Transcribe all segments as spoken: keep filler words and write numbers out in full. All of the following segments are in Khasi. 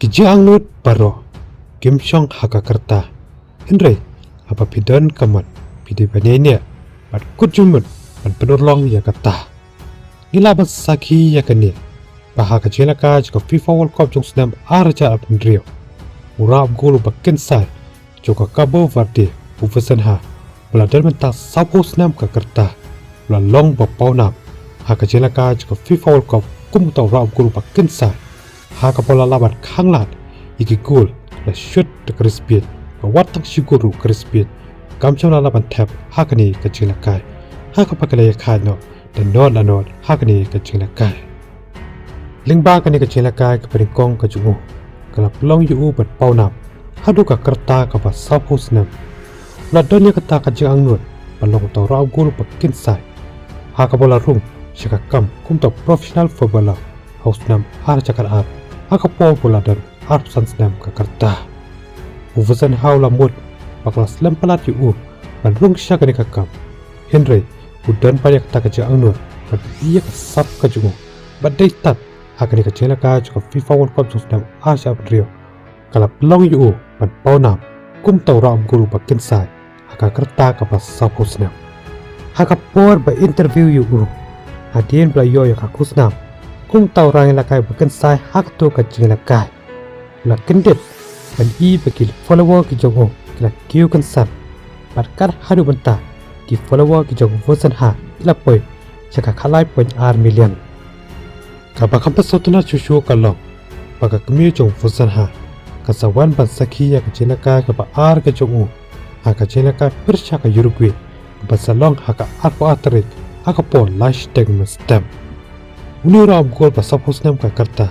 Ki jingangnud baroh kim shong ha ka rta. Hynrei haba phi don ka mon, phi dei ban ïaineh bad kut jingmut ban pynurlong ïa kata. Ngi lah ban sakhi ïa kane, ba ha ka jingïalehkai jong ka FIFA World Cup jong u snem ar hajar arphew hynriew, u rah ap gol uba kynsai jong ka Cabo Verde, u Vincent Ha, ba la don mynta sawphew snem ka rta, u la long ba pawnam ha ka jingïalehkai jong ka FIFA World Cup kum uta u rah ap gol uba kynsai, ha kaba u la lah ban khanglad ïa ki gol, la shut da ka wrist bead, ba wat tang shi gol ruh ka wrist bead kam shym la lah ban thep ha kane ka jingïalehkai, ha kaba ki la ïakhaid noh da nod la nod ha kane ka jingïalehkai. Lyngba kane ka jingïalehkai kaba nyngkong ka jong u, ka la pynlong ïa u ban pawnam haduh ka rta kaba sawphew snem. U la don ïa kata ka jingangnud ban long uta u rah ap gol uba kynsai, ha kaba u la rung sha ka kam kum uta u professional footballer ha u snem ar hajar khatar, ha ka por ba u la don arphew san snem ka rta. U Vincent Ha u la mut ba ka la slem palat ïa u ban rung sha kane ka kam. Hynrei u don pat ïa kata ka jingangnud ban pyni ïa ka sap ka jong u, ba dei tad ha kane ka jingïalehkai jong ka FIFA World Cup jong u snem ar hajar arphew hynriew, ka la pynlong ïa u ban pawnam kum uta u rah ap gol uba kynsai ha ka rta kaba sawphew snem. Ha ka por ba interview ïa u, hadien ba la ïoh ïa ka khusnam kum uta u rah ïalehkai uba kynsai ha kato ka jingïalehkai, u la kyndit ban ïohi ba ki follower ki jong u ki la kiew kynsan, bad kat haduh mynta ki follower ki jong u Vincent Ha ki la poi sha ka khatlai point ar million. Kaba kham pynsngewtynnat shuh shuh ka long ba ka kmie jong u Vincent Ha ka sa wan ban sakhi ïa ka jingïalehkai kaba ar ka jong u ha ka jingïalehkai pyrshah ka Uruguay, kaba sa long ha ka arphew ar tarik, ha ka por lai shiteng mynstep. Une u rah ap gol ba sawphew snem ka rta,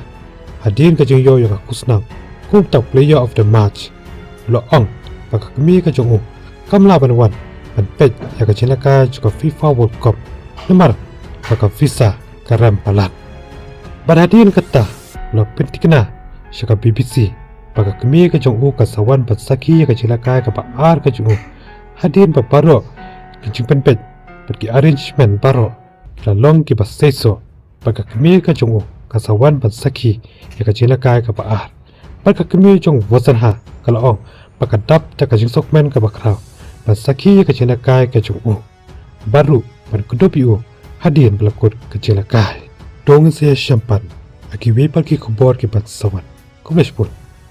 hadien ka jingïoh ïa ka khusnam kum uta u player of the match, u la ong ba ka kmie ka jong u kam lah ban wan ban peit ïa ka jingïalehkai jong ka FIFA World Cup namar ba ka visa ka rem palat. Bad hadien kata u la pynthikna sha ka B B C ba ka kmie ka jong u ka sa wan ban sakhi ïa ka jingïalehkai kaba ar ka jong u, hadien ba baroh ki jingpynpeit bad ki arrangement baroh ki la long kiba seisoh, ba ka kmie ka jong u ka sa wan ban sakhi ïa ka jingïalehkai kaba ar. Bad ka kmie jong u Vincent Ha ka la ong ba ka dap da ka jingsngewkmen kaba khraw ban sakhi ïa ka jingïalehkai ka jong u, bad ruh ban kdup ïa u hadien ba la kut ka jingïalehkai. To ngin sa ïashem pat ha kiwei pat ki khubor kiban sa wan. Khublei shibun.